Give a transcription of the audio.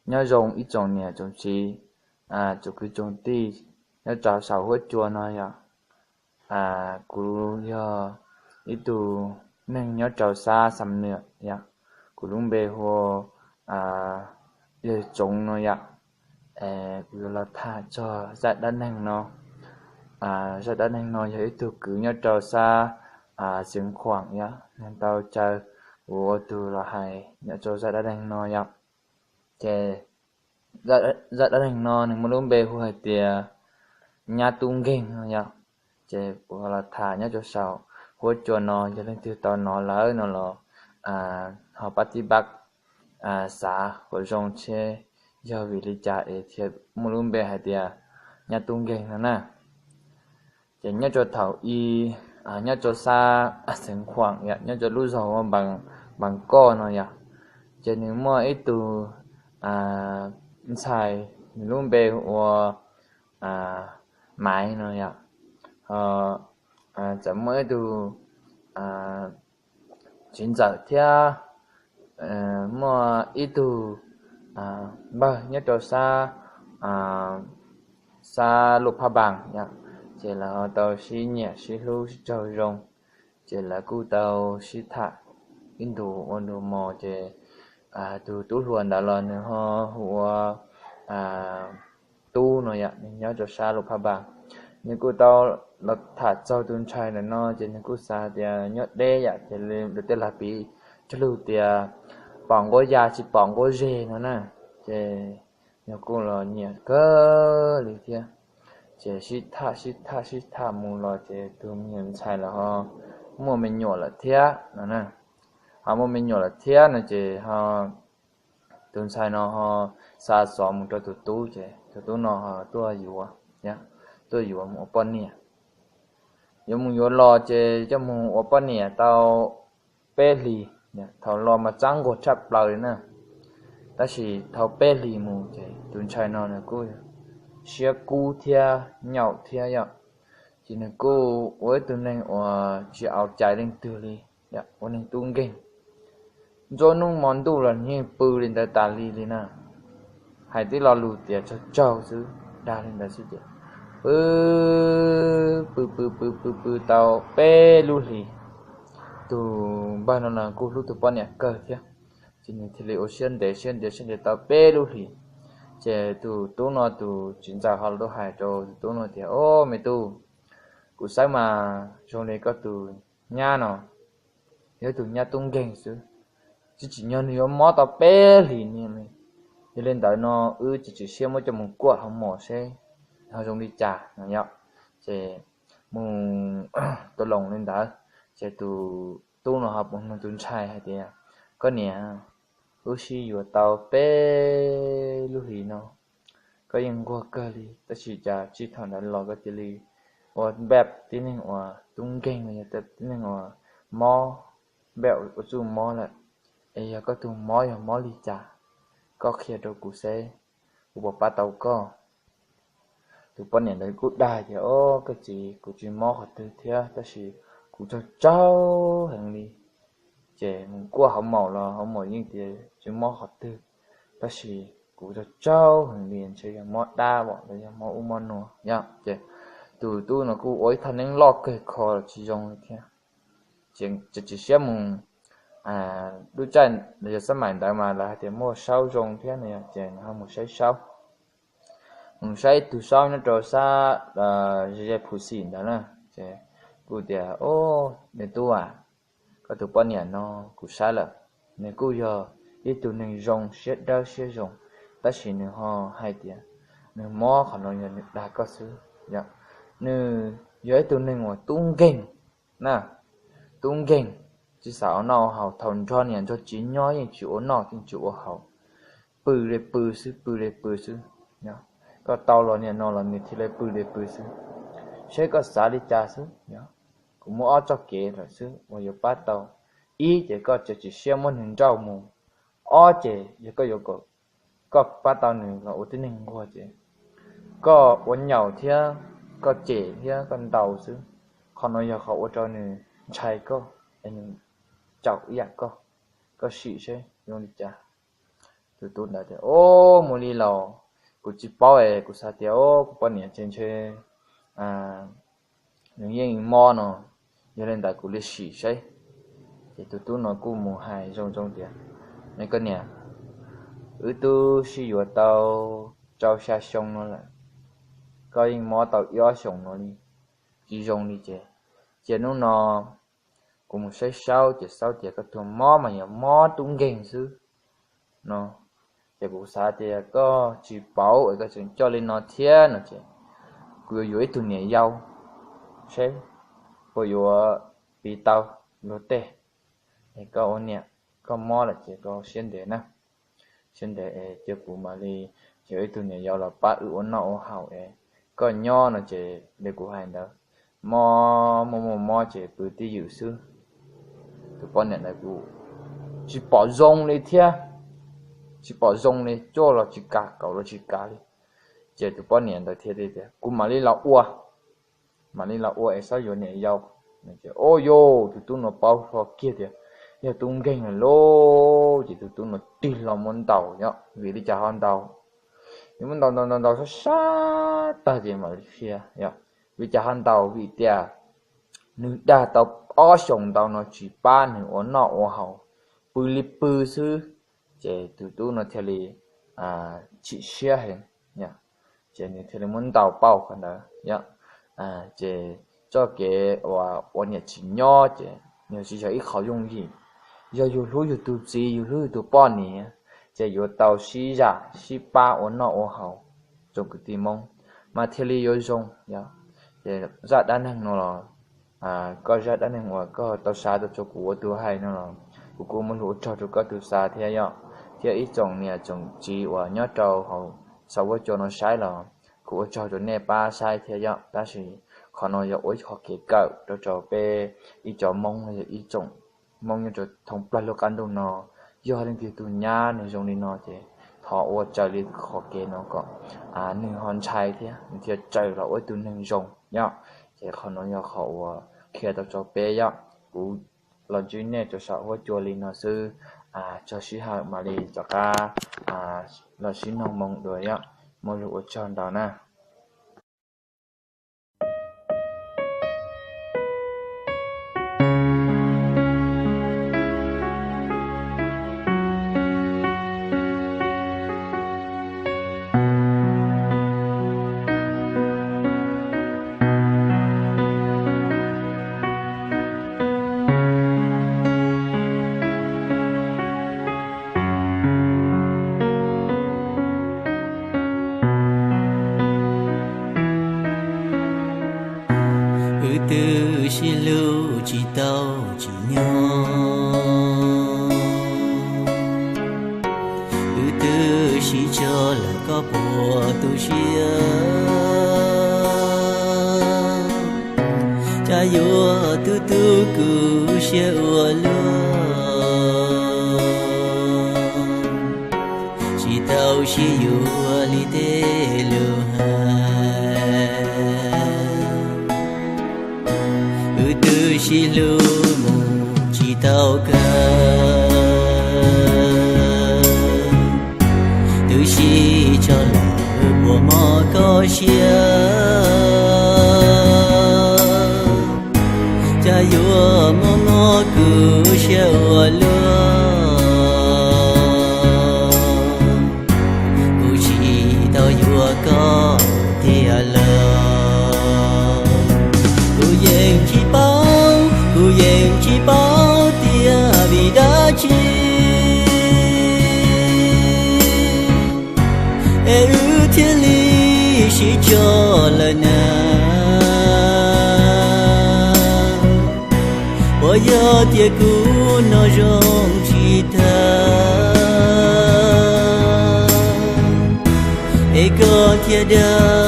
Nyob zoo ib tsoom niam tsoom txiv, tsoom kwv tsoom tij nyob rau saum huab cua no yom. Kuv yog ib tug neeg nyob rau sab Xam Nwm yom. Kuv lub npe hu ua Yawg Tsoov no yom. Kuv yuav los tham txog zaj dab neeg no. Zaj dab neeg no yog ib tug kwv nyob rau sab Xeev Khuam yom, nws tau caw kuv ua tus los hais nyob rau zaj dab neeg no yom. Ces zaj dab neeg no nws muaj lub npe hu hais tias Nyab Tub Nkeeg no yom. Ces kuv los tham nyob rau saum huab cua no, yog leej twg tau hnov lawm no los ho pab tib pab xav kom zoo seb yog vim li cas es thiaj muaj lub npe hais tias Nyab Tub Nkeeg no na. Ces nyob rau thaum i, nyob rau sab Xeev Khuam yom, nyob rau lub zog ua Npas Koj no yom, ces nws muaj ib tug ntxhais, nws lub npe ua Maiv no yom. Txawm muaj ib tug txiv ntxawm thiab muaj ib tug npawg nyob rau sab, sab Luj Phab Npas yom. Ces lawv ho tau sib nyiam sib hlub sib raug zoo, ces lawv kuj tau sib tham ib ntus ua ntu mos ces tus tub hluas ntawd los nws ho hu ua Tub no yom, nws nyob rau sab Luj Phab Npas. Nws kuj tau los tham txog tus ntxhais ntawm no ces nws kuj xav tias nyob deb yom, ces lawv tej laug piv cog lus tias pom nquab ya tsis pom nquab zes no na. Ces nws kuj los nyiam kawg li thiab. Ces sib tham sib tham sib tham mus los ces tus me nyuam ntxhais los ho muaj me nyuam lawm thiab no na. Ho muaj me nyuam lawm thiab no ces ho tus ntxhais no ho xa xov mus rau tus tub ces tus tub no ho tuaj yuav, tuaj yuav mus ua poj niam. Yuav mus yuav los ces coj mus ua poj niam tau peb hlis. Thaum los mas txab nquag tshaj plaws li na, tab sis thaum peb hlis mus ces tus ntxhais no nws kuj siab kub thiab nyaum thiab yom. Ces nws kuj ua ib tug neeg uas tsis au cai leej twg li, ua neeg tub nkeeg. Ntxuav hnub hmo ntuj los yeej pw li ntawd tas li li na. Hais tib lo lus tias tsaug tsaug xwb, dag li ntawd xwb ces pw pw pw pw pw pw tau peb lub hlis. Tus npawg no los kuj hlub tus poj niam kawg thiab, ces nws thiaj li ua siab ntev siab ntev siab ntev tau peb lub hlis. Ces tus tub no tus txiv ntxawm ho los hais rau tus tub no tias, O, me tub, kuv saib mas zoo li koj tus nyab no yog ib tug nyab tub nkeeg xwb, tsis tsim nyog nws yuav mob tau peb hlis ni. Yog li ntawd no wb tsis tsim siab muab coj mus kuaj hauv mos seb ho zoo li cas no yom. Ces mus tau loo li ntawd, ces tus tub no ho mus nug tus ntxhais hais tias, Koj niam, wb sib yuav tau peb lub hlis no, koj yeej nquag kawg li, tab sis cas txij thaum ntawd los koj cia li ua npaj tib neeg uas tub nkeeg los yog tib neeg uas mob, npaj ua txuj mob lawm, es yog koj tus mob yog mob li cas, koj qhia rau kuv seb kuv puas pab tau koj. Tus poj niam ntawd kuj dag tias, O, koj txiv, kuv tsis mob qhov twg thiab, tab sis kuv tsaug tsaug heev li. Ces mus kuaj hauv mos los hauv mos yeej tias tsis mob qhov twg, tab sis kuv tsaug tsaug heev li, ntshe yog mob dab los yog mob ub mob no yom. Ces tus tub no kuj ua ib thaj neeb loj kawg kho los tsis zoo li thiab. Ces tsis siab mus, lub caij los yog xab maim ntawd mas lawv hais tias muaj saub zoo thiab no yom, ces nws ho mus saib saub. Mus saib ib tug saub nyob rau sab ze phuv xim ntawd na, ces kuj tias, O, me tub a, koj tus poj niam no kuv saib lawm, nws kuj yog ib tug neeg zoo siab dawb siab zoo, tab sis nws ho hais tias nws mob qhov no yog nws dag koj xwb. Nws yog ib tug neeg uas tub nkeeg na, tub nkeeg, tsis xav ua noj ua haus, thaum nrog niam nrog txiv nyob yeej tsis ua noj yeej tsis ua haus, pw li pw xwb pw li pw xwb. Koj tau los niam no los nws thiaj li pw li pw xwb. Seb koj xav li cas xwb, kuv muaj ob txoj kev lawm xwb uas yuav pab tau. Ib ces koj txiav txim siab muab nws nrauj mus. Ob ces yog koj yuav kom koj pab tau nws los ua tib neeg nquag ces koj ua nyaum thiab koj cem thiab koj ntaus xwb. Qhov no yog qhov ua rau nws ntshai koj, es nws caum ib yam koj. Koj sim seb zoo li cas. Tus tub ntawd tias, O, mus li los, kuv tsis paub es kuv xav tias o kuv poj niam ces ntshe nws yeej mob no, yog li ntawd kuv li sim saib. Ces tus tub no kuj mus hais zoo zoo tias, Me koj niam, wb twb sib yuav tau rau xya xyoo no lawm, koj yeej mob tau ib ob xyoos no li, tsis zoo li ces cia hnub no kuv mus saib saub ces saub tias koj tus mob mas yog mob tub nkeeg xwb no. Ces kuv xav tias koj tsis paub es koj tseem coj li no thiab no ces kuv yuav yuav ib tug niam yau seb puas yuav piv tau luag tej. Es koj ua niam, koj mob lawm ces koj siab ntev na, siab ntev es cia kuv mam li yuav ib tug niam yau los pab wb ua noj ua haus es koj nyob no ces li kuv hais ntawd, mob muaj muaj mob ces pw twj ywm xwb. Tus poj niam ntawd kuj tsis pom zoo li thiab, tsis pom zoo li, cuaj los tsis kam, kaum los tsis kam li. Ces tus poj niam ntawd thiaj li tias, Kuv mam li los ua, mam li los ua es saib yuav niam yau. Ces o yau, tus tub no paub hlo kiag tias yog tub nkeeg lawm lauj. Ces tus tub no tig hlo muab ntaus yom, vim li cas ho ntaus? Nws muab ntaus ntaus ntaus ntaus sab sab tag ces mam li qhia yom, vim li cas ho ntaus? Vim tias nws dag tau ob xyoos ntau no tsis pab nws ua noj ua haus, pw li pw xwb. Ces tus tub no thiaj li chim siab heev, ces nws thiaj li muab ntaus pauj qhov ntawd yom. Ces txoj kev uas ua niam tsis nyob ces nws tsis yog ib qho yooj yim. Yog yus hlub yus tus txiv, yus hlub yus tus poj niam, ces yuav tau sib zam sib pab ua noj ua haus, tsoom kwv tij Hmoob, mas thiaj li yuav zoo yom. Ces zaj dab neeg no los, koj zaj dab neeg uas koj tau xa tuaj rau kuv ua tus hais no los kuv kuj muaj lus ua tsaug rau koj tus xa thiab yom, thiab ib tsoom niam tsoom txiv uas nyob rau hauv saum huab cua no saib los kuv ua tsaug rau nej pab saib thiab yom. Tab sis qhov no yog ua ib qho kev kawm rau rau peb ib cov Hmoob los yog ib tsoom Hmoob nyob rau thoob plaws lub qab ntuj no, yog leej twg tus nyab nws zoo li no ces thov ua raws li qhov kev no kom nws ho ntshai thiab nws thiaj raws los ua ib tug neeg zoo yom. Ces qhov no yog qhov uas qhia tau rau peb yom. Kuv los ntsib nej rau saum huab cua li no xwb, txog sij hawm mam li rov qab los sib nug moo dua yom. Muaj lus ua tsaug ntau na. Wb twb sib hlub tsis tau tsim nyog, wb twb sib tso lawm koj puas tu siab, cas yuav tu tu kuv siab ua luaj, tsis tau sib yuav li tej lus hais. Wb twb sib hlub mus tsis tau kawg, twb sib tso lawm puas mob koj siab, cas yuav mob mob kuv siab ua luaj, kuv tsis tau yuav koj tiag lawm. Kuv yeej tsis paub, kuv yeej tsis paub tias vim dab tsi es wb thiaj li sib tso lawm na. Puas yog tias kuv no zoo tsis tag es koj thiaj dag